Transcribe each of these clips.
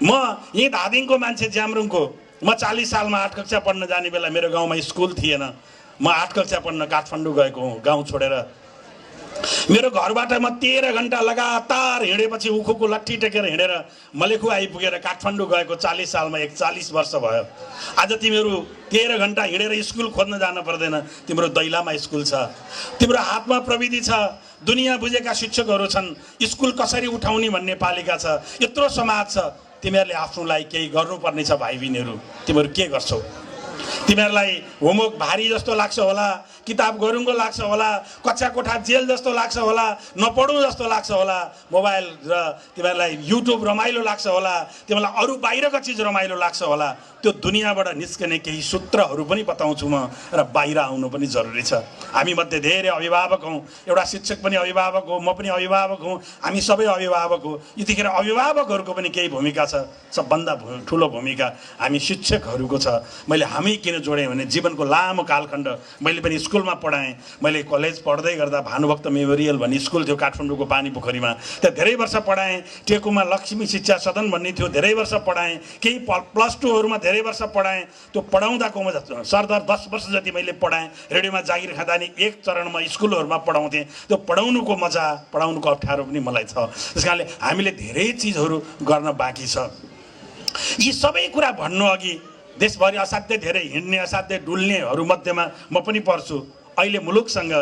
म यही धादिङको मान्छे, ज्यामरुङको। म 40 सालमा 8 कक्षा पढ्न जाने बेला मेरो गाउँमा स्कुल थिएन। म 8 कक्षा पढ्न काठमाडौँ गएको हुँ गाउँ छोडेर। मेरो घरबाट म 13 घण्टा लगातार हिँडेपछि उखुको लट्ठी टेकेर हिँडेर मलेखु आइपुगेर काठमाडौँ गएको 40 सालमा 41 वर्ष भयो। आज तिमीहरू 13 घण्टा हिँडेर स्कुल खोज्न जान पर्दैन, तिम्रो दैलामा स्कुल छ, तिम्रो हातमा प्रविधि छ, दुनियाँ बुझेका शिक्षकहरू छन्, स्कुल कसरी उठाउने भन्ने पालिका छ, यत्रो समाज छ। तिमीहरूले आफ्नो लागि केही गर्नुपर्ने छ भाइ बहिनीहरू। तिमीहरू के गर्छौ? तिमीहरूलाई होमवर्क भारी जस्तो लाग्छ होला, किताब गरुङ्गो लाग्छ होला, कक्षा कोठा जेल जस्तो लाग्छ होला, नपढौँ जस्तो लाग्छ होला, मोबाइल र तिमीहरूलाई युट्युब रमाइलो लाग्छ होला, तिमीलाई अरू बाहिरका चिज रमाइलो लाग्छ होला। त्यो दुनियाँबाट निस्कने केही सूत्रहरू पनि बताउँछु म, र बाहिर आउनु पनि जरुरी छ। हामी मध्ये धेरै अभिभावक हौँ, एउटा शिक्षक पनि अभिभावक हो, म पनि अभिभावक हुँ, हामी सबै अभिभावक हो। यतिखेर अभिभावकहरूको पनि केही भूमिका छ। सबभन्दा ठुलो भूमिका हामी शिक्षकहरूको छ। मैले हामी किन जोडेँ भने जीवनको लामो कालखण्ड मैले पनि स्कुलमा पढाएँ। मैले कलेज पढ्दै गर्दा भानुभक्त मेमोरियल भन्ने स्कुल थियो काठमाडौँको पानी पोखरीमा, त्यहाँ धेरै वर्ष पढाएँ। टेकुमा लक्ष्मी शिक्षा सदन भन्ने थियो, धेरै वर्ष पढाएँ। केही +2हरूमा धेरै वर्ष पढाएँ। त्यो पढाउँदाको म सरदर 10 वर्ष जति मैले पढाएँ। रेडियोमा जागिर खाँदा नि एक चरणमा स्कुलहरूमा पढाउँथेँ। त्यो पढाउनुको मजा, पढाउनुको अप्ठ्यारो पनि मलाई छ। त्यस कारणले हामीले धेरै चिजहरू गर्न बाँकी छ। यी सबै कुरा भन्नु अघि देशभरि असाध्यै धेरै हिँड्ने, असाध्यै डुल्नेहरू मध्येमा म पनि पर्छु। अहिले मुलुकसँग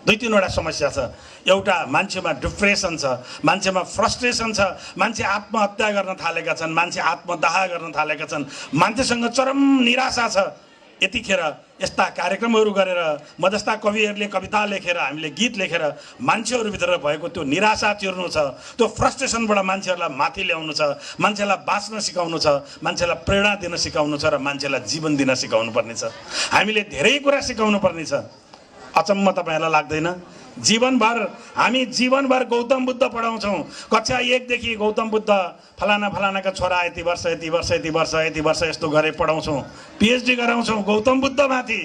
2-3वटा समस्या छ। एउटा मान्छेमा डिप्रेसन छ, मान्छेमा फ्रस्ट्रेसन छ, मान्छे आत्महत्या गर्न थालेका छन्, मान्छे आत्मदाह गर्न थालेका छन्, मान्छेसँग चरम निराशा छ। यतिखेर यस्ता कार्यक्रमहरू गरेर म जस्ता कविहरूले कविता लेखेर, हामीले गीत लेखेर मान्छेहरूभित्र भएको त्यो निराशा चिर्नु छ, त्यो फ्रस्ट्रेसनबाट मान्छेहरूलाई माथि ल्याउनु छ, मान्छेलाई बाँच्न सिकाउनु छ, मान्छेलाई प्रेरणा दिन सिकाउनु छ, र मान्छेलाई जीवन दिन सिकाउनु पर्ने छ। हामीले धेरै कुरा सिकाउनु पर्ने छ। अचम्म तपाईँहरूलाई लाग्दैन? हामी जीवनभर गौतम बुद्ध पढाउँछौँ। कक्षा 1 देखि गौतम बुद्ध फलाना फलानाका छोरा यति वर्ष यति वर्ष यति वर्ष यति वर्ष यस्तो गरे पढाउँछौँ, पिएचडी गराउँछौँ गौतम बुद्धमाथि।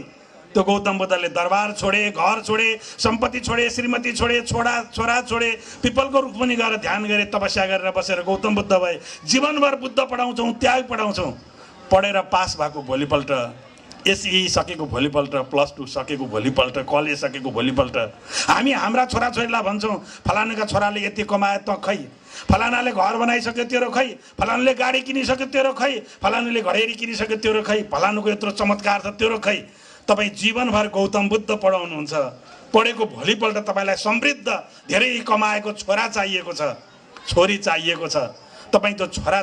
त्यो गौतम बुद्धले दरबार छोडे, घर छोडे, सम्पत्ति छोडे, श्रीमती छोडे, छोरा छोडे, पिपलको रुख पनि गएर ध्यान गरे, तपस्या गरेर बसेर गौतम बुद्ध भए। जीवनभर बुद्ध पढाउँछौँ, त्याग पढाउँछौँ। पढेर पास भएको भोलिपल्ट, एसई सकेको भोलिपल्ट, +2 सकेको भोलिपल्ट, कलेज सकेको भोलिपल्ट हामी हाम्रा छोराछोरीलाई भन्छौँ, फलानाका छोराले यति कमाए त खै, फलानाले घर बनाइसक्यो तेरो खै, फलानाले गाडी किनिसक्यो तेरो खै, फलानाले घडेरी किनिसक्यो तेरो खै, फलानुको यत्रो चमत्कार छ तेरो खै। तपाईँ जीवनभर गौतम बुद्ध पढाउनुहुन्छ, पढेको भोलिपल्ट तपाईँलाई समृद्ध धेरै कमाएको छोरा चाहिएको छ, छोरी चाहिएको छ। तपाईँ त्यो छोरा